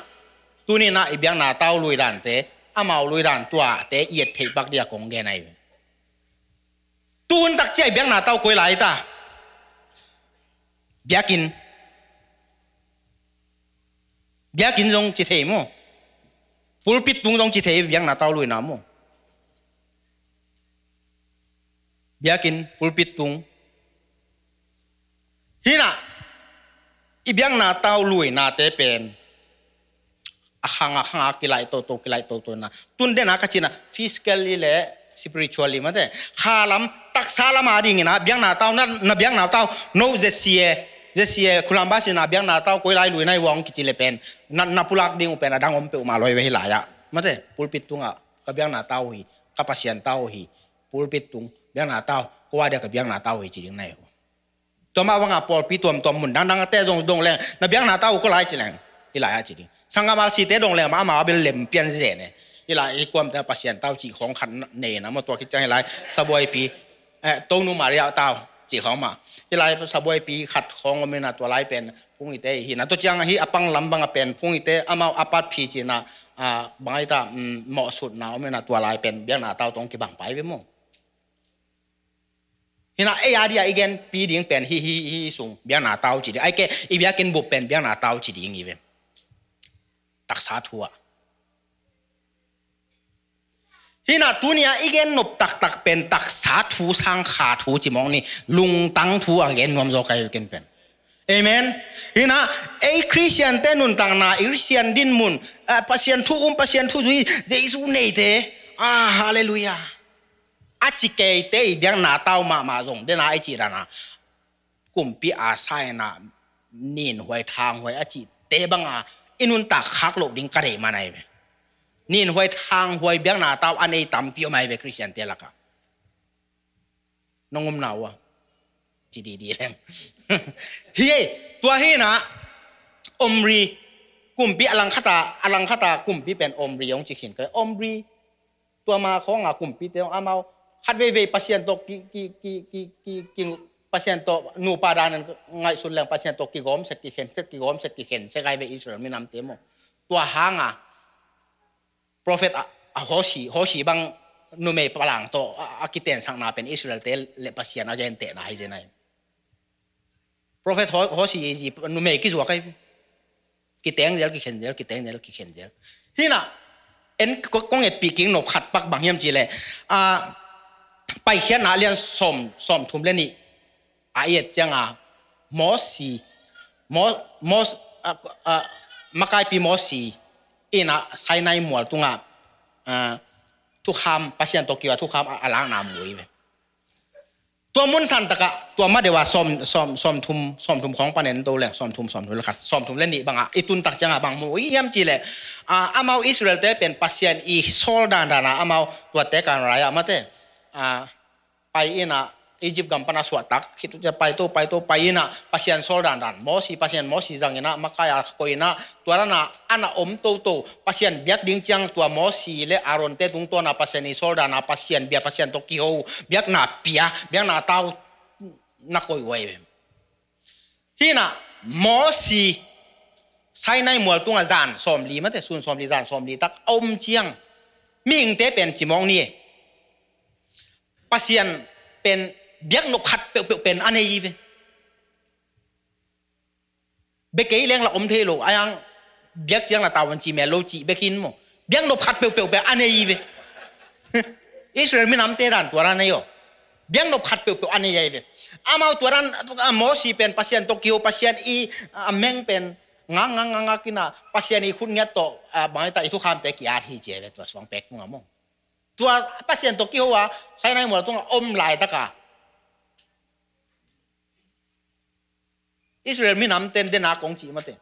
tuninah i biakna tau lui dante amau lui dan tuate i et theih pak dia kong gen ai ve. Tuhun tak ciah i biakna tau koi lai ta. Biakin. Biakin zong ci thei maw. Pulpit tung zong ci thei biakna tau luina maw. Biakin pulpit tung. Hinah i biakna tau luinate pen a khang a khang a kilaih toto kilaih toto na. Tun dena ka cina physically le spiritually mate. Kha lam taksa lam a dingina biakna tau na, na biakna tau no zesie zesie khulamba sina biakna tau koi lai luina i wang kici le pen na, na pulak ding uh pen a dang om peuh mah loi ve hi lai ah. Mate pulpit tunga ka biakna tau hi, ka Pasian tau hi. Pulpit tung biakna tau ko a dia ka biakna tau hi ci ding na hi. Tua mah banga pawlpi tuamtuam mun dangdang a te zong dong leng na biakna tau ko lai ci leng. Hi lai a ci ding. Sanggam a site dong leng mah ama a bel lem pian zene. Hi lai hi kuamte Pasian tau cih khawng khat nei na maw tua khit ciang hi lai sabuaipi, eh, Tonu Maria tau cih khawng mah. Hi lai sabuaipi khat khawng om ina tua lai pen phungite hi na tua ciang hi a pang lam banga pen phungite amau a pat phi ci na, ah, bang ai ta, mm, mawhsutna om ina tua lai pen biakna tau tong kibang pai ve maw. Hinah ei a dia i genpi ding pen hi, hi, hi sung biakna tau ci ding. Ai ke i biakin bup pen biakna tau ci ding i ve. Taksa thu ah. Hinah tunia i gen nop taktak pen taksa thu sang kha thu ci mawk ni lungtang thu a gen nuam zaw kai ken pen. Amen. Hinah ei Christian te nuntakna, ei Christian dinmun, ah, Pasian thu um, Pasian thu zui, Jesu neite. Ah, hallelujah. A ci keite i biakna tau mahmah zong dena i cih dana kumpi a saina ninhuai thanghuai a cihte banga i nuntak khak loh ding ka deih man ai ve. Ninhuai thanghuai biakna tau a nei tampi om ai ve Christian te laka. Nong umna uh a ci didi leng. Hi ei tua hinah Omri kumpi a langkhata, a langkhata kumpi pen Omri hong ci khin kai Omri. Tua ma khawng a kumpite hong amau khat veivei Pasian tawh ki, ki, ki, ki, ki, ki, Pasian tawh nupa danin ngaihsun leng Pasian tawh kigawm sek, kikhen sek, kigawm sek, kikhen sek ai ve Israel minamte maw. Tua hanga prophet a, a Hosi, Hosi bang numei palang tawh a, a kitensakna pen Israel te le Pasian a gentehna hi zen ai. Prophet Ho-, Hosi i zi numei kizuak ai. Kiteng zel, kikhen zel, kiteng zel, kikhen zel. Hinah en ko-, kong etpih kik nop khat pak bang hiam cih leh, ah, Paikhiatna lian sawm, sawm thum le nih a i et cianga Mosi, Mo-, Mos-, ah, ah, makaipi Mosi inah Sinai mual tungah, ah, thukham, Pasian tawh kiwa thukham a, a lakna mu i ve. Tua mun san takah tua ma deuh a sawm, sawm, sawmthum, sawmthum khawng panen to le, sawmthum, sawmthum le khat, sawmthum le nih bangah i tun tak ciangah bang mu i hiam cih leh, a, amau Israel-te pen Pasian i sawl dandan a amau tuate kan rai ah mate, a, pai in ah, Egypt gam pan a suahtak khit uh ciang pai to, pai to, pai in ah, Pasian sawl dandan, Mosi, Pasian Mosi zang in ah, makai a koih in ah, tua dan a, a na om toto, Pasian biak ding ciang tua Mosi le Aaron-te tungtawn a Pasian i sawl dan a, Pasian bia, Pasian tawh kiho, biakna pia, biakna tau na koih uh ahi ve. Hi in ah, Mosi, Sinai mual tungah zan sawmli mate, sun sawmli, zan sawmli tak a om ciang, mihingte pen cimawng ni e. Pasian pen biaknop khat peuhpeuh pen a nei hi ve. Bia kei leng lah om thei lo, a hiang biak ciang lah tau an ci mel lo cih bek hi in maw. Biaknop khat peuhpeuh pen a nei hi ve. Israel minamte dan tua dan ahi aw. Biaknop khat peuhpeuh a nei ahi ve. Amau tua dan, a, Mosi pen Pasian tawh kiho, Pasian i, a, meng pen ngak, ngak, ngak, ngak in ah, Pasian i khut ngiat tawh, a, bang i ta i thukhamte ki-at hi ci ahi ve tua suang pek tungah maw. Tua Pasian tawh kiho a, Sinai mual tungah om laitak a, Israel minamte in den a kong cih mate,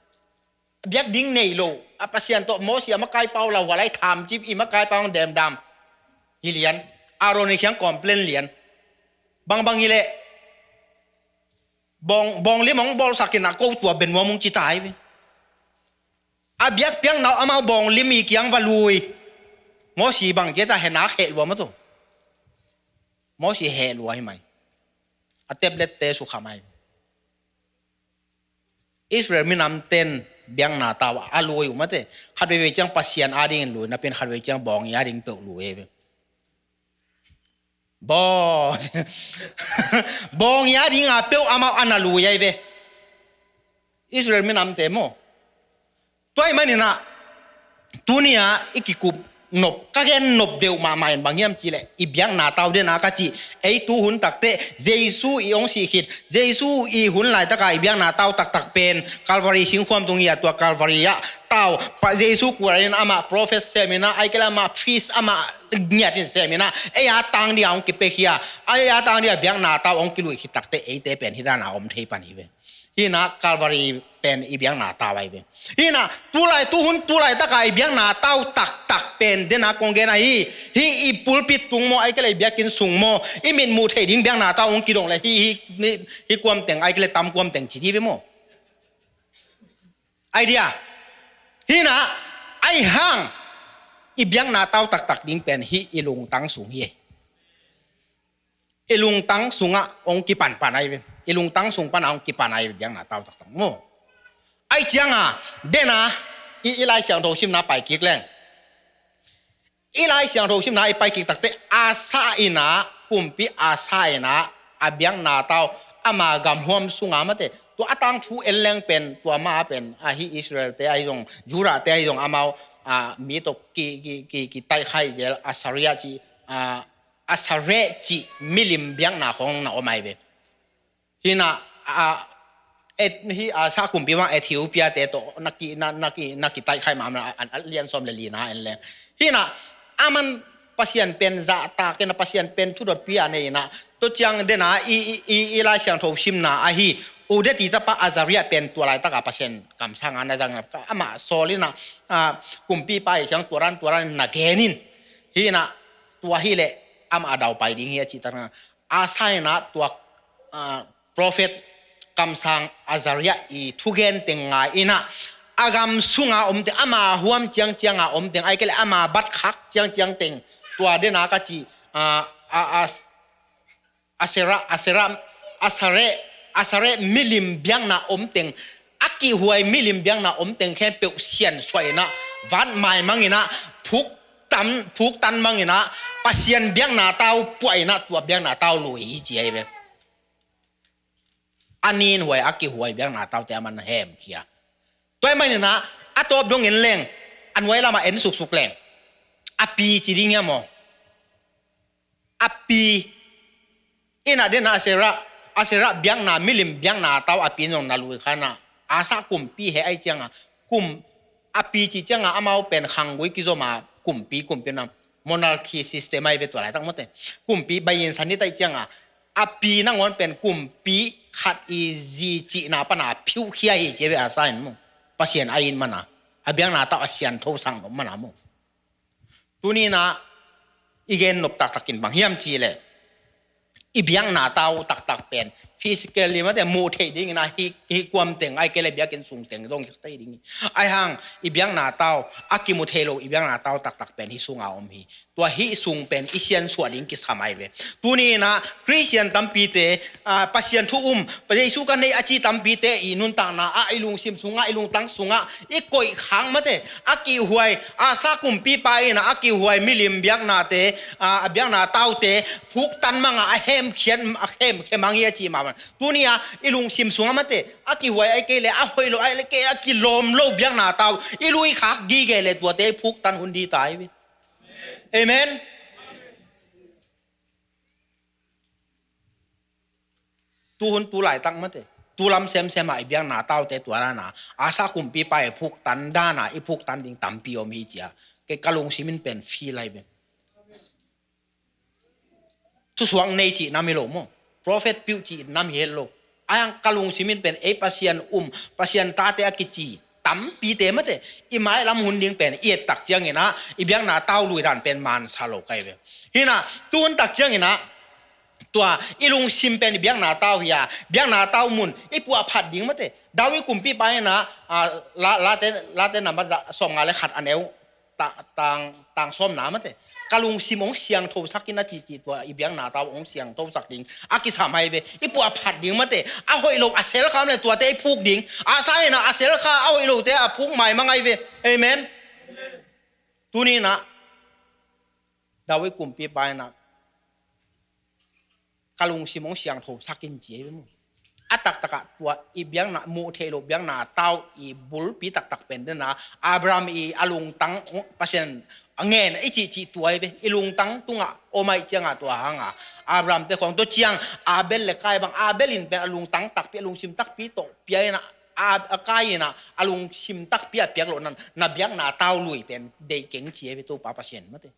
biak ding nei lo, a Pasian tawh Mosi a makai pau lauhuai lai thamcip, i makai pau demdam hi lian. Aaron i kiang complain lian. Bangbang hi leh, bawng, bawng lim hong bawlsak in ah ko tua bia nuam hong ci ta hi ve. A biakpiakna uh amau bawng lim i kiang va lui. Mosi bang ci a ta hen a heh lua mate. Mosi heh lua hi mai. A tablet-te sukha mai. Israel minamte in biakna tau a lui uh mate. Khat veivei ciang Pasian a dingin lui, na pen khat veivei ciang bawng i a ding peuh lui ahi ve. Baw. Bawng i a ding a peuh amau a na lui ahi ve. Israel minamte maw. Tua ahih manin ah, tuni a i kikup nop, ka gen nop deuh mahmah in bang hiam cih leh, i biakna tau den a ka cih, ei tu hun takteh, Jesu i hong sih khit, Jesu i hun laitak a i biakna tau taktak pen, Calvary singkhuam tung hi a, tua Calvary ah tau, pa Jesu kul in amah prophet sem in ah, ahih kei leh amah priest, amah ngiat in sem in ah, ei a tang ding a hong kipia hi a, ei a tang ding a biakna tau hong kiluih khit takteh, eite pen hih dan a om thei pan hi ve. Hi in ah Calvary pen i biakna tau ahi ve. Hi in ah tulai, tu hun tulaitak a i biakna tau taktak pen den a kong gen ahi. Hih i pulpit tung maw, ahih kei leh i biakinn sung maw, i mit muh theih ding biakna tau hong kidong leh hih, hih, hih, hih kuam teng, ahih kei leh tam kuam teng ci ding ve maw. Idea. Hi in ah, ahih hang i biakna tau taktak ding pen hih i lungtang sung hi e. I lungtang sungah hong kipanpan ahi ve. I lungtang sung pan a hong kipan ahi ve, biakna tau taktak maw. Ahih ciang a, den a, i, i Lai Siangtho simna pai kik leng. I Lai Siangtho simna i pai kik takteh, Asa in ah, kumpi Asa in ah, a biakna tau, ama gamhuam sung a mate. Tua a tangthu en leng pen, tua ma pen, a hih Israel-te ahi zong, Judah-te ahi zong, amau, a, mi tawh ki, ki, ki, kitaihkhaih zel, Assyria cih, a, Assyria cih milim biakna khawng na om ahi ve. Hi in ah, a, Et-, hih Asa kumpi bang Ethiopia-te tawh na ki, na, na ki, na kitaihkhaih mahmah a, a, a lian sawm le li na en leng. Hi in ah, aman Pasian pen zahtak in ah, Pasian pen thudotpi a nei in ah, tua ciang den a i, i, i, i Lai Siangtho simna ahi, Oded-i tapa Azariah pen tua laitak a Pasian kamsang a na zang in ah, amah sawl in ah, a, kumpipa i kiang tua dan, tua dan na gen in. Hi in ah, tua hi leh amah a daupai ding hi a cih tak na. Asa in ah tua, a, prophet kamsang Azariah i thugen teng ngai in ah, a gam sung a om teng, ama huam ciangciang a om teng, ahih kei leh ama bat khak ciangciang teng, tua den a ka cih, a, a, a, Asera, Asera, Asare, Asare milim biakna om teng, a kihhuai milim biakna om teng khempeuh siansuah in ah, vat maimang in ah, phuk tan, phuk tan mang in ah, Pasian biakna tau puah in ah, tua biakna tau lui hi ci ahi ve. A ninhuai, a kihhuai biakna taute aman hemkhia. Tua ahih manin ah, a tawp dongin leng, a nuai lamah en suksuk leng, a pi ci ding hiam aw? A pi in ah den a Asera, Asera biakna, milim biakna tau a pi in zong na lui kha in ah, Asa kumpi heh ahih ciang a, kum, a pi cih ciang a amau pen khanggui kizom a kumpi, kumpi na monarchy system ahi ve tua laitak mawte. Kumpi bai in san ni ta ahih ciang a, a pi nangawn pen kumpi khat i zi cihna pana phiukhia hi ci ve, a sa in maw. Pasian a it mana, a biakna tau a siantho sang nop mana maw. Tuni-in ah i gen nop taktakin bang hiam cihleh, i biakna tau taktak pen physically mate muh theih dingin ah hih, hih kuam teng, ahih kei leh biakinn sung teng dong hi thei ding hi. Ahih hang i biakna tau, a kimu thei lo i biakna tau taktak pen hih sunga om hi. Tua hih sung pen i siansuah ding kisam ahi ve. Tuni-in ah Khristian tampite, ah, Pasian thu um, Jesu ka nei a ci tampite i nuntakna ah, i lungsim sungah, i lungtang sungah i koih khak mate, a kihhuai, Asa kumpipa in ah a kihhuai milim biaknate, ah, a biakna taute phuktan manga a hemkhiat, a hemkhia mang hi a cih mahmah. Tuni-a i lungsim sungah mate, a kihhuai ahih kei leh, a hoih lo ahih kei leh, a kilawm lo biakna tau i lui khak gige leh, tuate i phuktan hun ding ta hi ve. Amen. Tu hun tu laitak mate, tu lam semsem ah i biakna taute tua dan a, Asa kumpipa i phuktan dan a i phuktan ding tampi om hi ci-a, kei ka lungsim in pen feel ahi ve. Thusuak nei cih nam hi lo maw. Prophet piuh cih nam hi het lo. Ahih hang ka lungsim in pen ei Pasian um, Pasian tate a kici tampite mate, i mailam hun ding pen i et tak ciangin ah i biakna tau lui dan pen mansa lo ka hi ve. Hi-in ah tu hun tak ciangin ah tua i lungsim pen i biakna tau hi a, biakna tau mun i puahphat ding mate. David kumpipa in ah, ah, La, Late, Late nambat za, sawmnga le khat a neu ta, tang, tang sawmna mate, ka lungsim hong siangthosak in a cihcih, tua i biakna tau hong siangthosak ding a kisam ahi ve. I puahphat ding mate, a hoih lo a selkham leh tuate i phuk ding. Asa in ah a selkha, a hoih lote a phuk maimang ahi ve. Amen. Tuni-in ah David kumpipa in ah ka lungsim hong siangthosak in ci ahi ve maw. A taktak ah tua i biakna, muh theih loh biakna tau i bulpi taktak pen den a, Abraham i a lungtang Pasian a ngen i cihcih tua ahi ve. I lungtang tungah om ahih ciangah tua hang a, Abraham te khawng tua ciang, Abel le Kain bang, Abel in pen a lungtang takpi, a lungsim takpi tawh pia in ah, a, a Kain in ah a lungsim takpi a piak loh na, na biakna tau lui pen deih keng ci ahi ve Topa Pasian mate.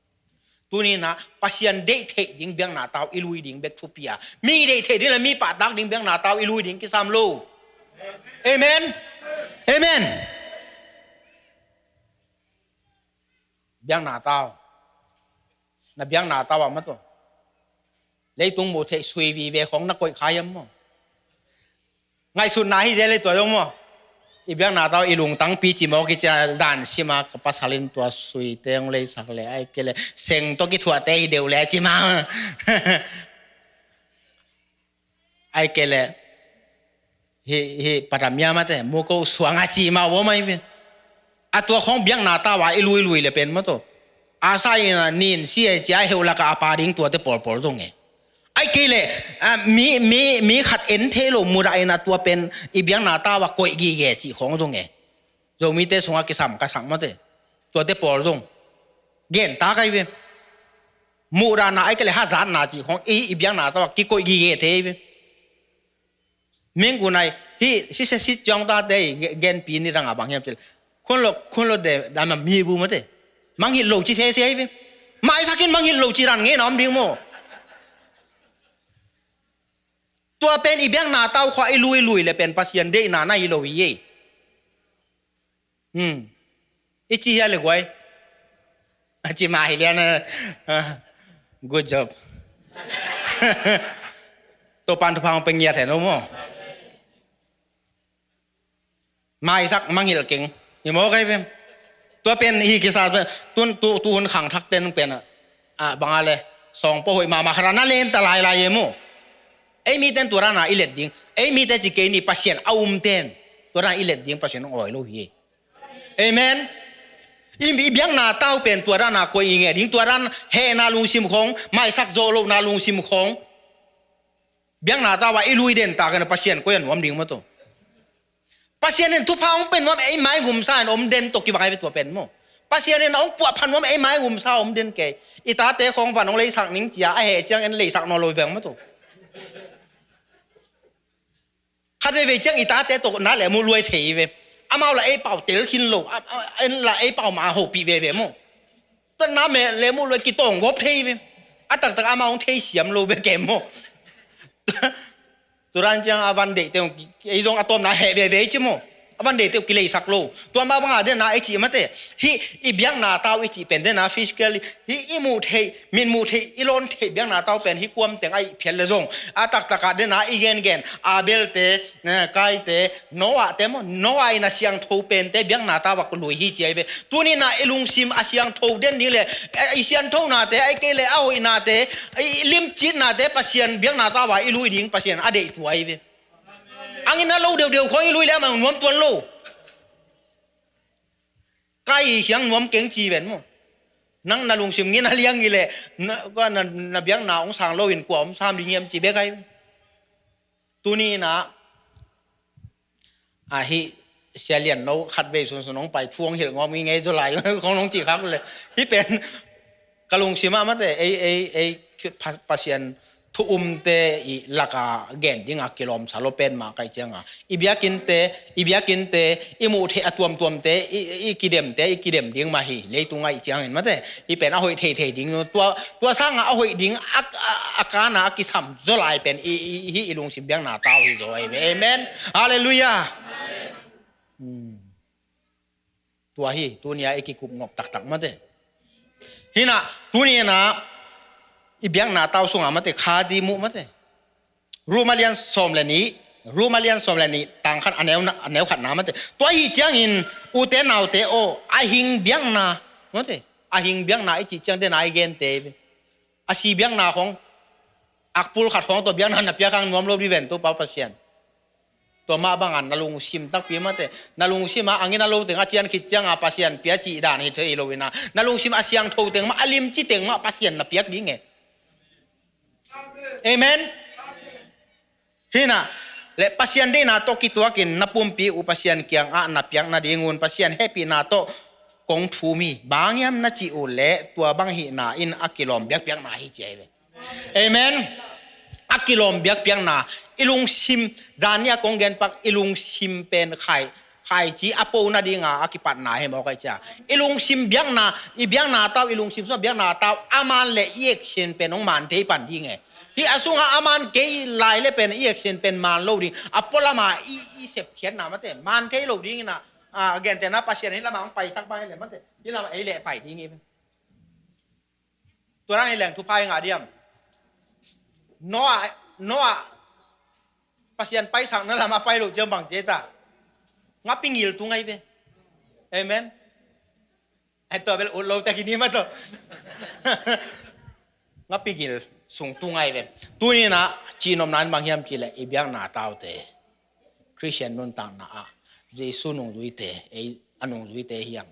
Tuni-in ah Pasian deih theih ding biakna tau i lui ding bek thupi a, mi deih theih ding le mi pahtak ding biakna tau i lui ding kisam lo. Amen. Amen. Biakna tau. Na biakna tau ah mate, leitung muh theih sui vive khawng na koih kha hiam maw? Ngaihsutna hi zel hi tua zong maw. I biakna tau i lungtang pi ci mawk hi cia, dan sim a ka pasal in tua suite hong leisak leh, ahih kei leh seng tawh kithuahte hi deuh leh ci mah. Ahih kei leh hih, hih patamia mate, muko suang a ci mah om ahi ve. A tua khawng biakna tau a i lui lui leh pen mate, Asa in ah nin si e cia, heu lak ah a pa ding tuate pawlpawl zong e. Ahih kei leh, ah, mi, mi, mi khat en thei lo mudah in ah tua pen i biakna tau ah koih gige cih khawng zong e. Zomite sungah kisam ka sak mate, tuate pawl zong gen ta ka hi ve. Muhdahna ahih kei leh hazatna cih khawng i, i biakna tau ah kikoih gige thei hi ve. Mengkunai hih sise sit ciang tate i ge-, genpi ni dang a bang hiam cih leh, khun lo, khun lo de dama mi bu mate, mangngilh lo ci sese hi ve. Maisak in mangngilh lo ci dan ngen a om ding maw. Tua pen i biakna tau khawng i lui lui leh pen Pasian deihna na hi lo hi ei. Hmm. I ci hia le guai. A ci mah hi lian a. Ah, good job. Topan thupha hong pe ngiat hen lo maw. Maisak mangngilh keng. Hi maw ka hi vem? Tua pen hi kisa pen, tun tu, tu hun khangthak ten pen a, a, bang a le, sawngpaw hoih mahmah khat a na len ta lailai e maw. Ei miten tua dan a i let ding. Ei mite ci kei ni, Pasian a umten tua dan a i let ding Pasian hong awi lo hi. Amen. I, i biakna tau pen tua dan a koi i nge ding, tua dan hehna lungsim khawng, maisak zawh lohna lungsim khawng. Biakna tau a i lui den ta kei na Pasian koi a nuam ding maw tawh. Pasian in thupha hong pe nuam, ei maigumsa in om den tawh kibang hi ve tua pen maw. Pasian in a hong puahphat nuam, ei maigumsa om den kei. I tate khawng van hong leisak ning cia, a heh ciang en leisak nawn lo hi veng maw tawh. Khat veivei ciang i tate tawh na le mu luai thei hi ve. Amau la ei pau tel khin lo, a, a, en la ei pau ma hopih veve maw. Tua na me le mu luai kitawng gawp thei hi ve. A taktak amau hong thei siam lo ve kem maw. Turan ciang a van deihte uh, ei zong a tawpna heh veve ci maw. A van deihte uh kileisak lo. Tua mah banga dena i cih mate. Hih i biakna tau i cih pen dena physical, hih i muh theih, min muh theih, i lawn theih biakna tau pen hih kuam teng a i phial le zong, a taktakah dena i gengen, Abel te, eh, Kain te, Noah te maw, Noah in a siangtho pente biakna tau a lui hi ci ahi ve. Tuni na i lungsim a siangtho den ding le, eh, i sianthonate, ahih kei le a hoihnate, i limcitnate Pasian biakna tau a i lui ding Pasian a deih tua ahi ve. Angin a lo deuhdeuh khawng i lui le amah nuam tuan lo. Kain hi khiang nuam keng ci ven maw. Nang na lungsim ngin a liang hi le, na, na, na biakna hong sang loin kua om sam ding hiam ci bek ahi ve. Tuni na, ahi, Sia Lian No khat vei sunsun hong pai thu hong hilh ngawm ngei zaw lai khong nong cih khak le. Hih pen ka lungsim ah mate, ei, ei, ei, Pa-, Pasian thu umte i laka gen dinga kilawmsa lo pen mah ka hih cianga, i biakinnte, i biakinnte, i muh theih a tuamtuamte, i, i kidemte, i kidem ding mah hi. Leitung ah i hih ciangin mate, i pen a hoih theithei ding, tua, tua sanga a hoih ding a, a, a kana a kisam zaw lai pen i, i, i, i lungsim biakna tau hi zaw ahi ve. Amen. Halleluiah. Hmm. Tua hi, tunia i kikup ngawp taktak mate. Hina, tunia i biakna tau sunga mate, kha di muh mate. Roma lian sawm le nih, Roma lian sawm le nih, tang khat a neu na, a neu khat na mate. Tua hi ciangin, ute naute aw, a hing biakna, mate. A hing biakna i cih ciang dena i gente. A si biakna khong, akpul khat khong tua biakna na piak hang nuam lo di ven Topa Pasian. Tua mah banga na lungsim takpi mate. Na lungsim a angin a lo teng a cian khit cianga Pasian pia cih dan hi thei lo ina. Na lungsim a siangtho teng mah, a limci teng mah Pasian na piak ding e. Amen. Hina, le Pasian deihna tawh kituakin na pumpi uh Pasian kiangah na piak nadingun Pasian hehpihna tawh kong thum hi. Bang hiam na cih uh le tua bang hihna in a kilawm biakpiakna hi ci ahi ve. Amen. A kilawm biakpiakna, i lungsim, zan nia kong genpak, i lungsim pen khai, khaici a po nadinga a kipatna hi mawk ahi cia. I lungsim biakna, i biakna tau, i lungsim sungah biakna tau a man le i action pen hong man thei pan ding e. Hih a sungah a man kei lai le pen i action pen man lo ding. A pualama i, i sepkhiatna mate, man thei lo ding ina, a, gentehna Pasian hih lama hong paisak bang hi le mate, hih lama ei leh pai ding hi. Tua dan i leng thupha i ngah diam? Noah, Noah, Pasian paisakna lama pai lo ciang bang ci ta? Ngapi ngil tung ahi ve. Amen. Ai tua bel ut lo ta kini ma to. Ngapi ngil sung tung ahi ve. Tuni na cihnopna in bang hiam ci le i biakna taute, Khristian nuntakna ah Jesu nungzuite, ei a nungzuite hiam?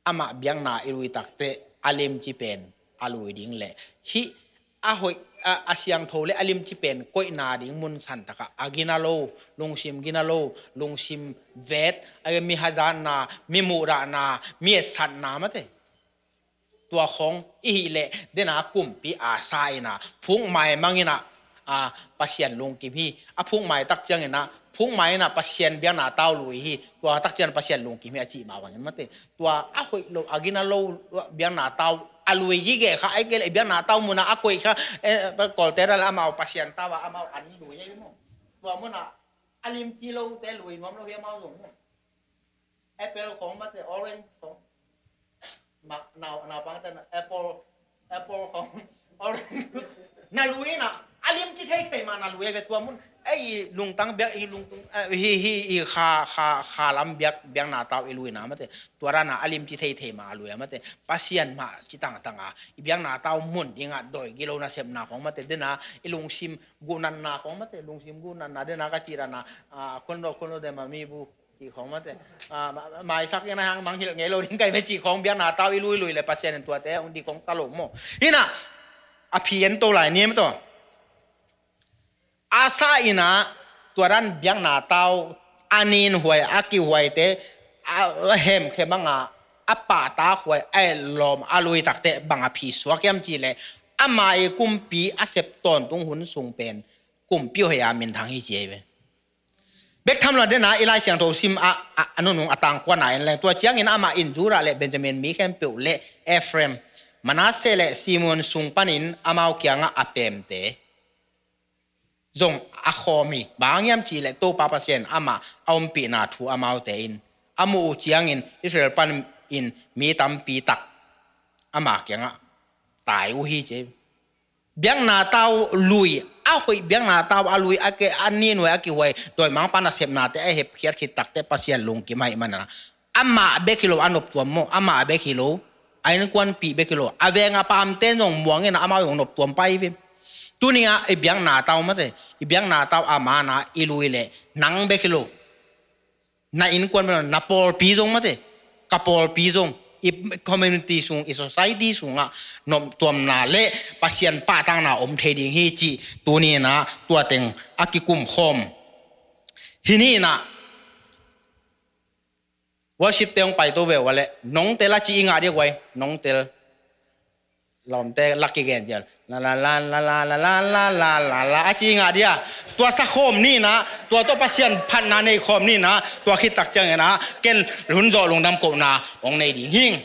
Amah biakna i lui takteh a limci pen a lui ding le hih a hoih, a, a siangtho le a limci pen koihna ding mun santakah a gina lo, lungsim gina lo, lungsim vet, a mi hazatna, mi muhdahna, mi etsatna mate. Tua khong i hih leh dena kumpi a sa ina phukmai mang ina, a, Pasian lungkim hi. A phukmai tak ciang ina, phukmai ina Pasian biakna tau lui hi. Tua tak ciang Pasian lungkim hi a cih mah bangin mate. Tua a hoih lo, a gina lo biakna tau a lui gige kha, ai kei leh biakna tau muna a koih kha, eh, Kawlte ral amau Pasian tau a amau an lui ahi maw. Tua muna a limci lote lui nuam lo hi amau zong maw. Apple khong mate, orange khong. Ma, nau, naupangte na apple, apple khong, orange. Na lui na, a limci theithei mah na lui ve tua mun. Ei, lungtang biak, i lungtung, eh, hi, hi, i kha, kha, kha lam biak, biakna tau i lui na mate. Tua rana a limci theithei mah a lui mate. Pasian mah ci tangtanga i biakna tau mun dinga doi gilo nasepna khong mate. Dena i lungsim gunanna khong mate. Lungsim gunanna dena ka ci rana, ah, khonro, khonro dema mi bu. Cih khong mate. Ah, ma-, maisak ina hang mangngilh ngei lo ding kai ve cih khong biakna tau i lui lui le Pasian in tuate hong dik khong ta lo maw. Hina, a phi en to lai ni maw to. A sa ina tua dan biakna tau a ninhuai, a kihuaite, a hemkhe banga, a pahtakhuai, a etlawm, a lui takte banga phi suak hiam cih le ama i kumpi a sep tawntung hun sung pen kumpi hoih a minthang hi ci ahi ve. Bek tham lo dena i Lai Siangtho sim a, a, a nunung a tangkuana en leng. Tua ciangin amah in Judah le Benjamin mi khempeuh le Ephraim, Manasseh le Simeon sung panin amau kiangah a pemte zong a khawm hi. Bang hang hiam cih leh Topa Pasian amah a ompihna thu amaute in a muh uh ciangin Israel panin mi tampi tak ama kiangah tai uh hi ci hi. Biakna tau lui, a hoih biakna tau a lui, a ke, a ninuai, a kihuai, dawimangpa nasepnate a hepkhiat khit takteh Pasian lungkim ahih manin amah bek hi lo a noptuam maw, amah bek hi lo, a innkuanpih bek hi lo, a veng a paamte zong muang in amau zong noptuam pai hi. Tuni-ah i biakna tau mate, i biakna tau a man-a i lui leh nang bek hi lo, na innkuan bek lo, na pawlpi zong mate, ka pawlpi zong, i community sung, i society sungah noptuamna le Pasian pahtakna om thei ding hi cih tuni in-ah tua teng a kikum khawm. Hi ni in-ah worship te hong paito ve uh a leh, nong tel a ci i ngah ding uh ai, nong tel. Lawmte la kigen ciang la la la a ci i ngah ding a. Tua sa khawm ni in-ah, tua tawh Pasian phatna nei khawm ni in-ah, tua khit tak ciangin-ah ken hun zawh lungdam kohna hong nei ding hing.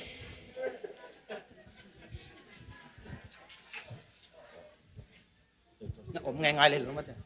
Na om ngaingai le lo mate.